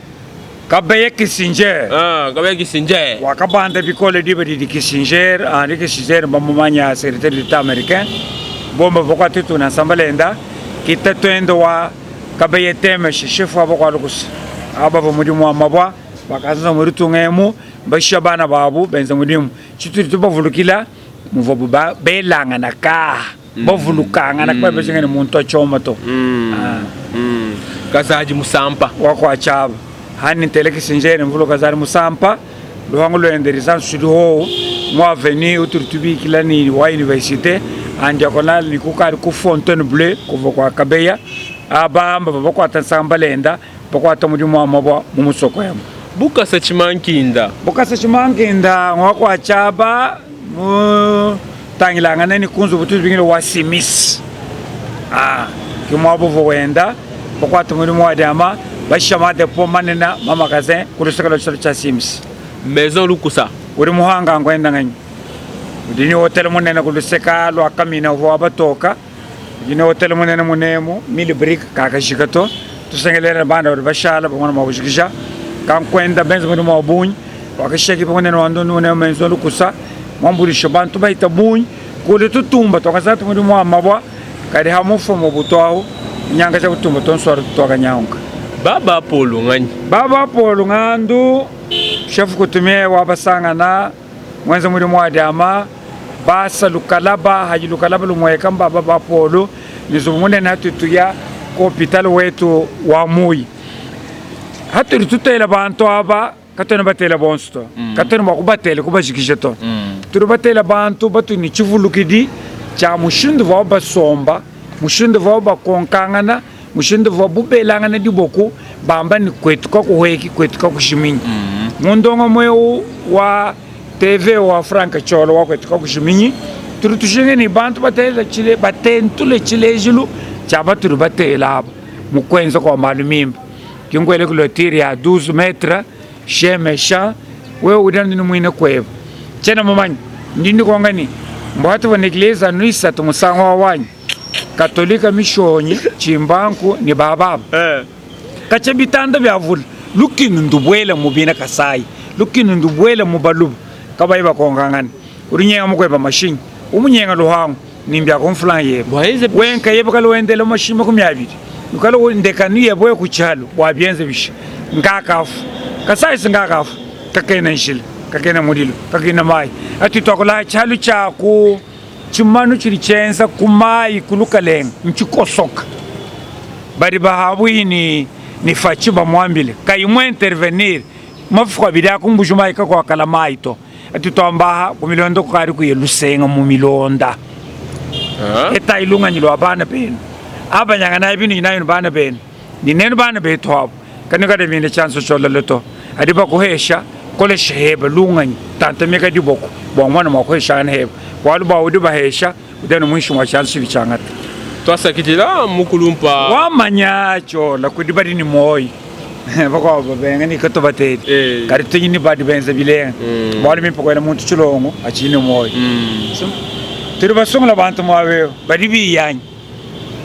Speaker 2: Kabeya Kissinger.
Speaker 1: Kabeya Kissinger.
Speaker 2: Wakabanda bikole diba didi Kissinger, Henri Kissinger bamumanya secrétaire d'État américain. Bomba bokwa tutu na sambalenda kita twendo wa Kabeya teme chef wa bokwa lukusa. Aba bo mudimu wa mabwa bakaanza muri tungemu basha bana babu benza mudimu chituri tubavulukila muvobu ba belanga na ka bavulukanga na kwa bashingene muntu achoma to.
Speaker 1: Kazaji musampa
Speaker 2: wakwa chaba hani ntele Kissinger mvulu kazari musampa luhango lwendereza nsuriho mu avenue uturutubikila ni wa université en diagonale ni kukari ku Fontainebleau kuva kwa Kabeya abamba bakwata nsambalenda Bakuata mudimu wa mabua mu musoko emu.
Speaker 1: Bukasa Tshimankinda.
Speaker 2: Bukasa Tshimankinda ngua kua Tshiaba mutangilangane ne ku nzubu tudi wa Simis. Ah, ke muaba uvua wenda bakuata mudimu wa diama bashisha ma depo manene ma magasin ku luseke lua tshisalu tshia Simis.
Speaker 1: Maison Lukusa.
Speaker 2: Udi muhanga nguenda nganyi? Udi ne hotel munene ku luseka lua Kamina uvua wa batoka. Udi ne hotel munene munemu mille brique kakajika to. Tusengelela bana badi bashala bamona mua kujikija. Kankuenda benza mudimu wa bungi. Wakashiya kipa munene wa ndundu munemu Maison Lukusa muambuluishe bantu bahita bungi. Kuli tutumba tuakasatu mudimu wa mabua kadi ha mufua Mobutu ahu munyangaja butumba tonso atu tuakanyanguka.
Speaker 1: Baba Polo nganyi?
Speaker 2: Baba Polo Ngandu chef coutumier wa Basangana muenza mudimu wa diama basa lukalaba hadi lukalaba lumueka mbaba ba Polo ne nzubu munene hatutuya ku hopital wetu wa Muyi. Hatudi tutela bantu aba katuena batela bonso to, katuena mua kubatela kubajikija to. Tudi batela bantu batu ne tshivulukidi tshia mushindu uvuabu basomba, mushindu uvuabu bakonkangana, mushindu uvuabu belangana diboku bamba ne kuetu kakuhueki, kuetu kakushiminyi. Mu ndongamu eu wa TV wa Frank Tshiolo wa kuetu kakushiminyi, tudi tujinga ne bantu batela tshile, batentule tshilejilu tshia batudi batela aba mu kuenza kua malu mimpe. Ki nkuele clôture ya 12 metres chien mechant, wewe udi anu muine kueba. Tshiena mumanye, ndi ndikonka ne mbua tuvua ne eglise anu isatu musangu wa wanyi, katolika, mishonyi, tshimbanku ne bababa. Katshia bitanda biavula, lukinu ndubuele mu bena Kasai, lukinu ndubuele mu Baluba, kabayi bakonkangana. Udi unyenga mukueba mashinyi, umunyenga luhangu, ni mbia kumfulanga yebe. Wenka yebe kale wendele mashinyi 20, ukale ndekanu yebe we ku tshialu bua bienze bishi. Ngakafu, Kasai si ngakafu, kakena nshila, kakena mudilu, kakena mayi. Atu tuakula tshialu tshia ku tshimanu tshidi tshienza ku mayi ku lukalenga ntshikosoka. Badi bahabuihi ni ni Fatshi bamuambile kayi mu intervenir mafuku abidi aku mbuji mayi kakuakala mayi to. Atu tuamba aha ku milonda kukadi kuye lusenga mu milonda. Etayi lunganyi lua bana benu abanyanganayi bintu nyinayinu bana benu ni nenu bana betu abu kanuikale bine tshianza tshiolole to adi bakuhesha kolesha heba lunganyi tantamika diboko bua muana mua kuheshangana heba bualu bua udi bahesha udi anu muinshi mua tshianza tshibi tshiangata.
Speaker 1: Tuasakidila mukulumpa.
Speaker 2: Wamanya tshiola kudi badi ne muoyo bakuabu babenga ne katubatedi
Speaker 1: Eh.
Speaker 2: kadi tudi ne badi benza bilenga bualu mimpe kuela muntu tshilongo atshidi ne muoyo. Tudi basungula bantu muaba eu badi biyanyi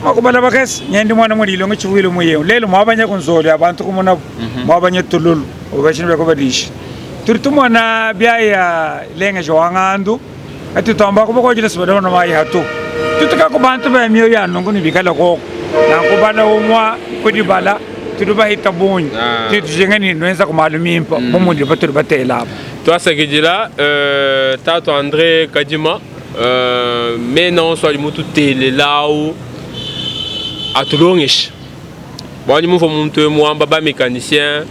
Speaker 2: makubala bakese nyendi muana mulilongo tshivuile muyewu lelu muabanya ku nzolo ya bantu kumonabu muabanya tululu ubashini bia kubadisha tudi tumona biaya lengeja wa ngandu ati tuamba kubakwajila sibadona mayi hatu tutuka ku bantu ba mioyo ya nungu ni bikala koko nanku bala umwa kudibala tudi bahita bungi
Speaker 1: Ah.
Speaker 2: tudi tujinga ni nuenza ku malu mimpa bu mudi batudi batela aba
Speaker 1: Tuasakidila euh, tatu Andre Kadima euh, mena onso adi mututelelawu atulongesha bwani muvua muntu eu muamba ba mécanicien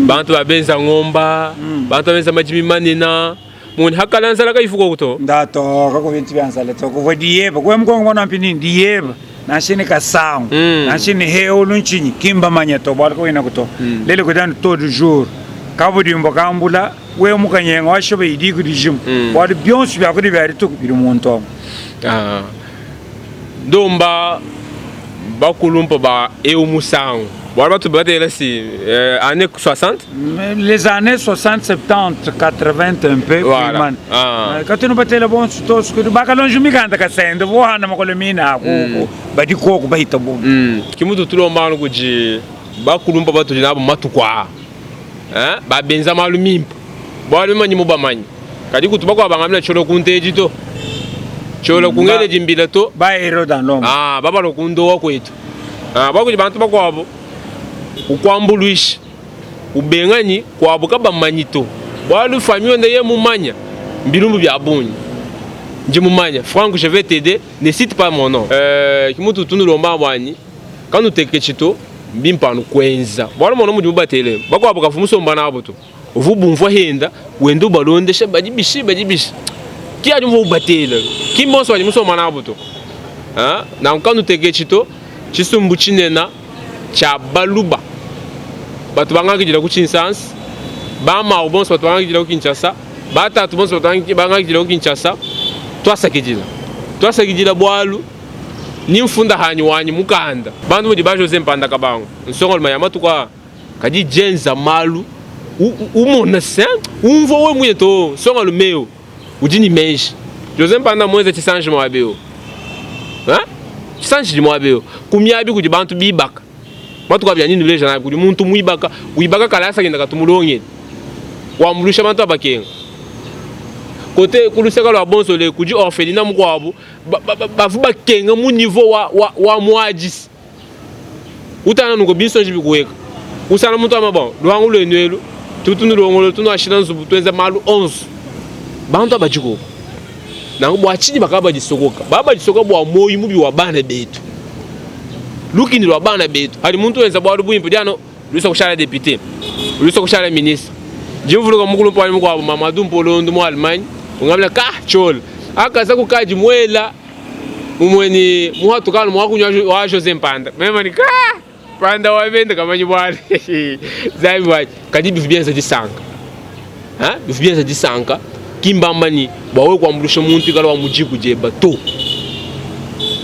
Speaker 1: bantu babenza ngomba bantu babenza madimi manena muni hakala nzala kayifuka to
Speaker 2: ndatoka ku bintu bya nzala to kuvua diyeba kuwe mukongo mwana mpi nini diyeba nansha ni kasangu nansha ni heulu ntshinyi kimbamanya to bualu kawina kuto lele kudanu to du jour kabudimbo kambula wewe mukanyenga washoba idiku dijima bualu bionso biakudi bia dituku bidi muntu amu.
Speaker 1: Ah. Ndomba bakulumpa ba eu musangu bualu batu batela si euh, année 60
Speaker 2: Les années 60, 70, 80 un peu.
Speaker 1: Voilà.
Speaker 2: Kuimana.
Speaker 1: Ah.
Speaker 2: Katunu batela bonso tosu kudu bakalonja mikanda kasende vohana makolo mina ku badi koku bahita bungi.
Speaker 1: Kimutu tulomba anu kudi bakulumpa batudi nabo matuku aa eh, babenza malu mimpe bualu manyi mubamanyi kadi kutu bakuabu bangambila tshiolo kunteji to tshiolo kungele dimbila to
Speaker 2: Ba héros dans l'ombre.
Speaker 1: ah, babalo kundowa kuetu ah, bakudi bantu bakuabu ukuambuluisha ubenganyi kuabu kabamanyi to bualu famille wende ye mumanya mbilumbu bia bungi ndi mumanya Franck je vais t'aider ne cite pas mon nom euh, kimutu tunulomba bwanyi kanuteketshi to mbimpe anu kuenza bualu mona mudimu batele bakuabu kavu musomba nabo to uvu bumvua henda wenda ubalondesha badi bishi badi bishi ki adi mvua ubatele ki mbonso badi musomba nabo to ah nanku kanuteketshi to tshisumbu tshinena tshia baluba. batu bangakidila ku Tshinsansa, bamawu bonso batu bangakidila ku Kinshasa, batatu bonso batu bangakidila ku Kinshasa. Tuasakidila, tuasakidila bualu ni mfunda hanyi wanyi mukanda. Bantu mudi ba Jose Mpanda Kabangu nsongalume ya matuku aa kadi dienza malu umona se umvua we muine to nsongalume eu udi ne meji. Jose Mpanda muenza tshisanji muaba eu, tshisanji tshidi muaba eu ku miabi kudi bantu bibaka matuku abidi ani nuleja nabi kudi muntu muibaka wibaka kalasa kenda katumulongele wambuluisha bantu abakenga kote ku luseka lua bonso le kudi orphelinat mukuabu bavu bakenga mu niveau wa, wa, wa muadisi utana nuko binsonji bikuweka usana muntu ama bon luangu luenu elu tutu nulongolo tunuashila nzubu tuenza malu onso bantu abadikoko nanku bua tshinyi bakaba badisokoka baba badisokoka bua muoyo mubi wa bana betu lukini lua bana betu hadi muntu wenza bualu buimpe diano lusa kushala député lusa kushala ministre ndi mvuluka mukulu mpwani mukuabu Mamadou Mpolondu mu Allemagne ungambila ka chola akaza kukadi muela mumweni muhatukana mwakunywa wa Jose Mpanda mema ni ka Mpanda wa bende kamanyi bwale zabi waji kadi bivu bienza disanka ha bivu bienza disanka kimbamba ni bua wewe kuambuluisha muntu ikala wa mujiku dieba to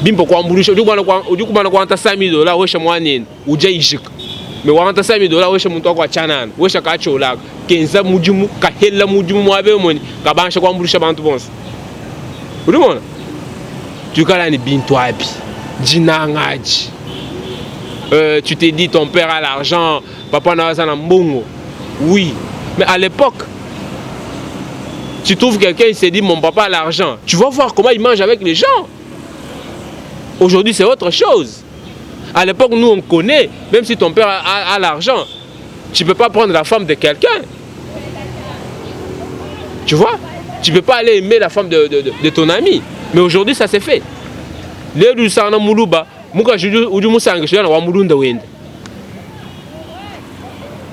Speaker 1: bimpe kuambuluisha udi kumana udi kumana kuanta 5000 dollars wesha mwanenu uja ijika me wangata 5000 dollars wesha muntu wako achanana wesha kachiolaka kenza mudimu kahela mudimu muabe moni kabansha kuambuluisha bantu bonso udi mona tuikala ni bintu abi dinanga adi tu te dis ton père a l'argent papa na aza na mbongo oui mais à l'époque tu trouves quelqu'un il s'est dit mon papa a l'argent tu vas voir comment il mange avec les gens aujourd'hui c'est autre chose à l'époque nous on connaît même si ton père a, a, a l'argent tu peux pas prendre la femme de quelqu'un tu vois tu peux pas aller aimer la femme de, de, de, de ton ami mais aujourd'hui ça s'est fait lelu usangana muluba mukaji udi musangisha wa mulunda wende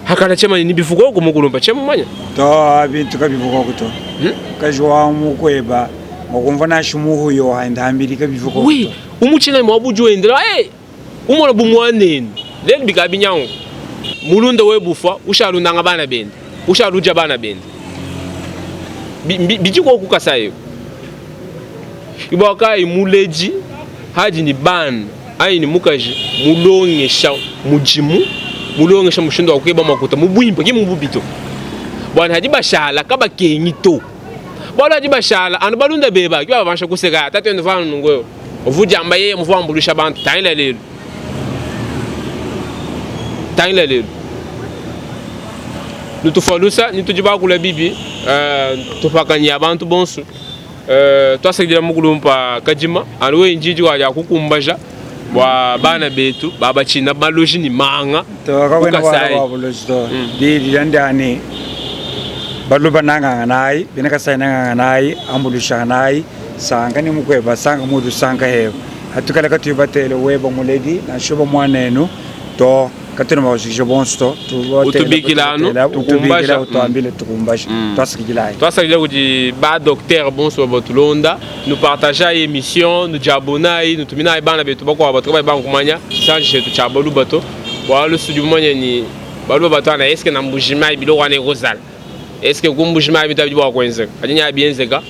Speaker 1: hakala chema ni bivuga ko mukulumba chema manya
Speaker 2: to bintu kabivuga ko to hmm? kaji wa mukweba ngokumva nashimuhuyo haindambiri kabivuga
Speaker 1: oui umuchina mwabuju wendela eh umona bumwanenu lelu bikabinyango mulunda we bufa ushalundanga bana bende ushaluja bana bende bijiko kukasayo ibwakayi muleji haji ni bana ayi ni mukaji mulongesha mujimu mulongesha mushindu wa kukeba makuta mubwimpa ki mububito bwana hadi bashala kabakengi to bwana hadi bashala anu balunda beba ki babansha kuseka tatu endo vanu nungoyo ovujamba yeye muvuambulisha bantu tangila lelu tangila lelu nutufalusa nitujibakula bibi uh, tupakanya abantu bonso uh, twasakidila mukulumpa kadima anu we njiji waja kukumbaja bua bana betu babachina baloji ni manga
Speaker 2: to kakwena bwana buloji to di di baluba nanganga nayi bena kasai nanganga nayi ambulusha nayi sanga ni mukweba sanga mudu sanga hewa hatukala katuyibatele weba muledi nashoba mwanenu to katuna mawashikisha bonso to
Speaker 1: Utubikila anu, tukumbasha.
Speaker 2: utuambile tukumbasha twasikilayi
Speaker 1: twasakidila kuti ba docteur bonso batulonda nupartage émission nudiabonayi nutuminayi bana betu bakuabu batu kabayi bankumanya chisanji chetu cha baluba to bualu sudi mumanya ni baluba batu ana eske na mbujimayi biloko wana ekozala eske ku mbujimayi bintu abidi bua kuenzeka kadi nya bienzeka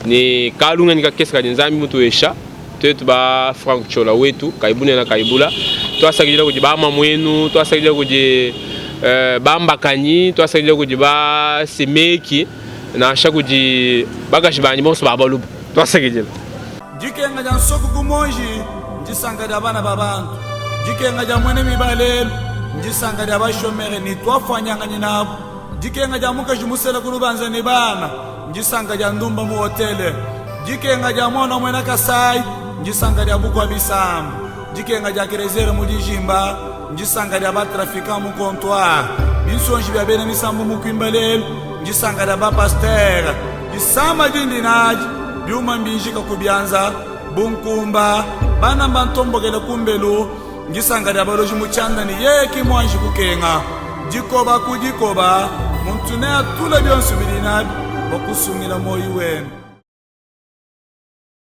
Speaker 1: ni kalunga ni kakese kadi nzambi mutuesha twetu ba Frank Chola wetu kaibunena kaibula twasakidila kudi bama mwenu twasakidila kudi uh, bambakanyi twasakidila kudi ba semeki nansha kudi bakaji banyi bonso ba baluba twasakidila
Speaker 4: dikenga dia nsoku ku monji ndisanka dia bana ba bantu dikenga dia mwene mibalelu ndisanka dia bashomere ni twafwanyanganyi nabo dikenga dia mukaji musela ku lubanza ni bana ndisanka dia ndumba mu hotele dikenga dia mwana mwena kasai ndisanka dia bukwa bisambu dikenga dia kerezere mu dijimba ndisanka dia batrafiquant mu comptoir binsonji bia bena misambu mu kwimba lelu ndisanka dia bapastere disama dindi nadi biuma mbinjika ku bianza bunkumba bana mbantombokele kumbelu ndisanka dia baloji mu tshianda ni yeye mwanji kukenga dikoba ku dikoba muntu ne atula bionso bidi nabi bakusungila moyi wenu.